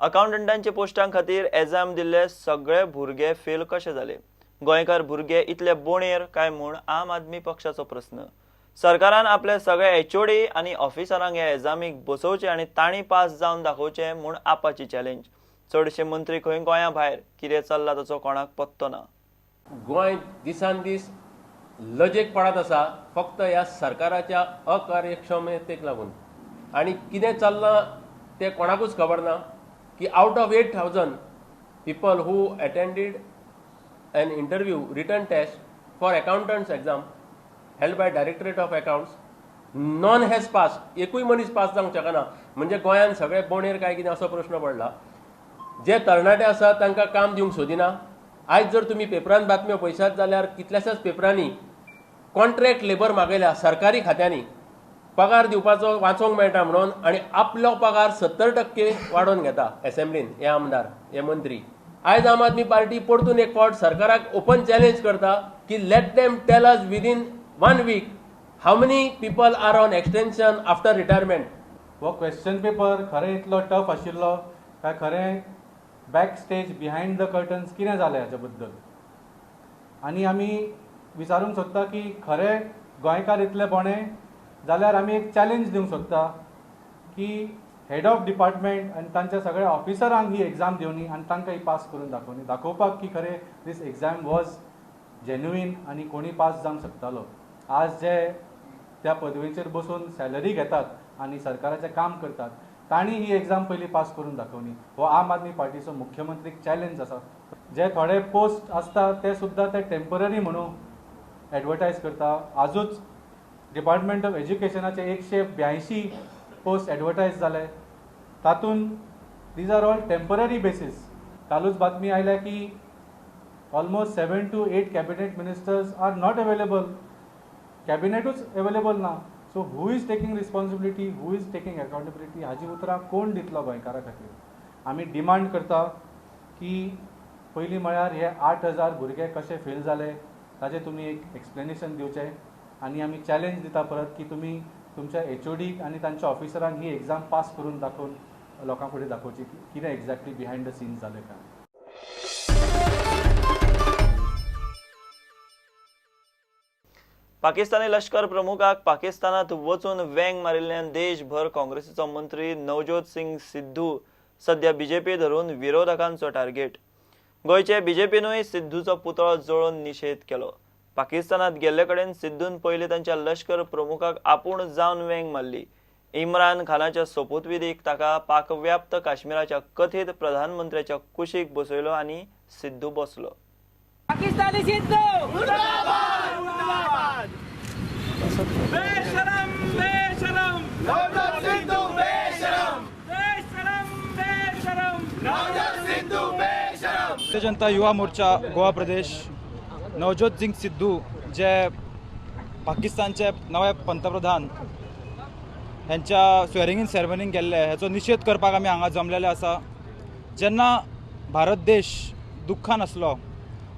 अकाउंटंटांच्या पोस्टां खातीर एग्जाम दिल्ले सगळे भुरगे फेल कशे जाले? गोंयकार भुरगे इतले बोणेर काय म्हूण आम आदमी पक्षाचो प्रस्न. सरकारान आपले सगळे एचओडी आनी ऑफिसरांक ह्या एग्जामीक बसोवचे आनी तांणी पास जावन दाखोवचे म्हूण आपाची चॅलेंज. चडशे मंत्री खंय गोंया भायर, कितें चल्लां ताचो कोणाक पत्तो ना. गोंय दिसान दीस लजेक पडत आसा फक्त ह्या सरकाराच्या अकार्यक्षमतेक लागून आनी कितें चल्लां तें कोणाकूच खबर ना की out of 8,000 people who attended an interview written test for accountants exam held by Directorate of Accounts, none has passed. एकूय मनीस पास जावंक शकना. म्हणजे गोंयांत सगळे बोणेर काय कितें असो प्रश्न पडला. जे तरणाटे आसात तांकां काम दिवंक सोदिना. आयज जर तुमी पेपरान बातम्यो पळयशात जाल्यार कितल्याशाच पेपरांनी कॉन्ट्रॅक्ट लेबर मागयल्या सरकारी खात्यांनी पगार दिवपाचो वाचोवंक मेळटा म्हणून आनी आपलो पगार 70% वाडोवन घेता एसेंब्लीन हे आमदार हे मंत्री. आयज आम आदमी पार्टी परतून एक फावट सरकाराक ओपन चॅलेंज करता की let them tell us within 1 week how many people are on extension after retirement. हो क्वेश्चन पेपर खरें इतलो टफ आशिल्लो काय खरें back stage behind the curtains कितें जालें हाचे बद्दल? आनी आमी विचारूंक सोदता की खरें गोंयकार इतले बोणे जाल्यार आमी एक चॅलेंज दिवंक सोदता की हेड ऑफ डिपार्टमेंट आनी तांच्या सगळ्या ऑफिसरांक ही एग्जाम दिवनी आनी तांकां ही पास करून दाखोवनी, दाखोवपाक की खरें दीस एग्जाम वॉज जेन्युइन आनी कोणी पास जावंक शकतालो. आज जे त्या पदवेचेर बसून सॅलरी घेतात आनी सरकाराचें काम करतात तांणी ही एग्जाम पयलीं पास करून दाखोवनी. हो आम आदमी पार्टीचो मुख्यमंत्रीक चॅलेंज आसा. जे थोडे पोस्ट आसता ते सुद्दां ते टेम्पररी म्हणून एडवर्टायज करता. आजूच डिपार्टमेंट ऑफ एज्युकेशनाचे 182 पोस्ट एडवर्टायज जाले, तातूंत these are all temporary basis. कालूच बातमी आयल्या की almost 7 to 8 cabinet ministers are not available, कॅबिनेटूच available ना. So who is taking responsibility, who is taking accountability, हाजी उतरां कोण दितलो गोंयकारां खातीर? आमी डिमांड करता की पयलीं म्हळ्यार हे 8,000 भुरगे कशे फेल जाले ताजें तुमी एक एक्सप्लेनेशन दिवचें आनी आमी चॅलेंज दिता परत की तुमी तुमच्या एचओडीक आनी तांच्या ऑफिसरांक ही एग्जाम पास करून दाखोवन लोकां फुडें दाखोवची की कितें एक्झॅक्टली बिहायंड the scenes जालें काय. पाकिस्तानी लश्कर प्रमुखाक पाकिस्तानात वचून वेंग मारिल्ल्यान देशभर काँग्रेसीचो मंत्री नवज्योत सिंग सिद्धू सध्या बीजेपी धरून विरोधकांचो टार्गेट. गोंयचे बीजेपीनूय सिद्धूचो पुतळो जळोवन निशेध केलो. पाकिस्तानात गेल्ले कडेन सिद्धून पयलीं तांच्या लश्कर प्रमुखाक आपूण जावन वेंग मारली. इम्रान खानाच्या सोपूतविधीक ताका पाकव्याप्त काश्मीराच्या कथीत प्रधानमंत्र्याच्या कुशीक बसयलो आनी सिद्धू बसलो. पाकिस्तानी सिद्धू मुर्दाबाद मुर्दाबाद, बेशरम बेशरम नवजोत सिद्धू बेशरम, बेशरम बेशरम नवजोत सिद्धू बेशरम. जनता युवा मोर्चा गोवा प्रदेश नवज्योत सिंग सिद्धू जे पाकिस्तानचे नवे पंतप्रधान ह्यांच्या स्वेरिंग इन सेरेमनीक गेल्ले हेचो निशेध करपाक आमी हांगा जमलेले आसा. जेन्ना भारत देश दुख्खान आसलो,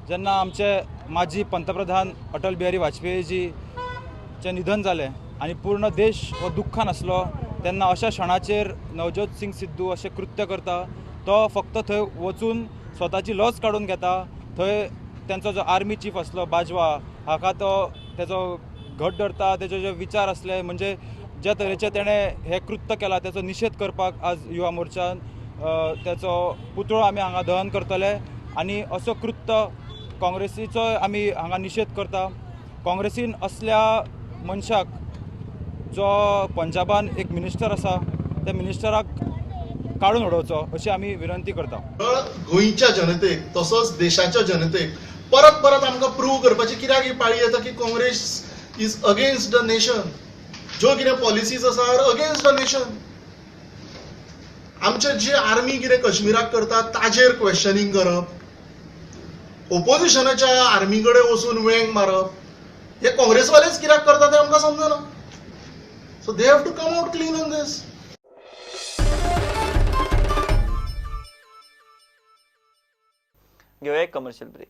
जेन्ना आमचे माजी पंतप्रधान अटल बिहारी वाजपेयीजीचें निधन जालें आनी पूर्ण देश हो दुख्खान आसलो, तेन्ना अशा क्षणाचेर नवज्योत सिंग सिद्धू अशें कृत्य करता. तो फक्त थंय वचून स्वताची लज काडून घेता. थंय तेंचो जो आर्मी चीफ आसलो बाजवा हाका तो तेजो घट धरता. तेजे जे विचार आसले म्हणजे ज्या तरेचे तेणें हें कृत्य केलां तेचो निशेध करपाक आज युवा मोर्चान तेचो पुतळो आमी हांगा दहन करतले आनी असो कृत्य काँग्रेसीचो आमी हांगा निशेध करता. काँग्रेसीन असल्या मनशाक जो पंजाबान एक मिनिस्टर आसा त्या मिनिस्टराक काडून उडोवचो अशी आमी विनंती करता. गोंयच्या जनतेक तसोच देशाच्या जनतेक परत परत आमकां प्रूव करपाची कित्याक ही पाळी येता की Congress is against the nation, ज्यो कितें पॉलिसीज आसा are against the nation. आमचे जे आर्मी कितें काश्मीराक करता ताजेर क्वेश्चनींग करप, ओपोजिशनाच्या आर्मी कडेन वचून वेंग मारप, हे काँग्रेसवालेच कित्याक करता तें आमकां समजना. So they have to come out clean on this. घेवया एक कमर्शियल ब्रेक.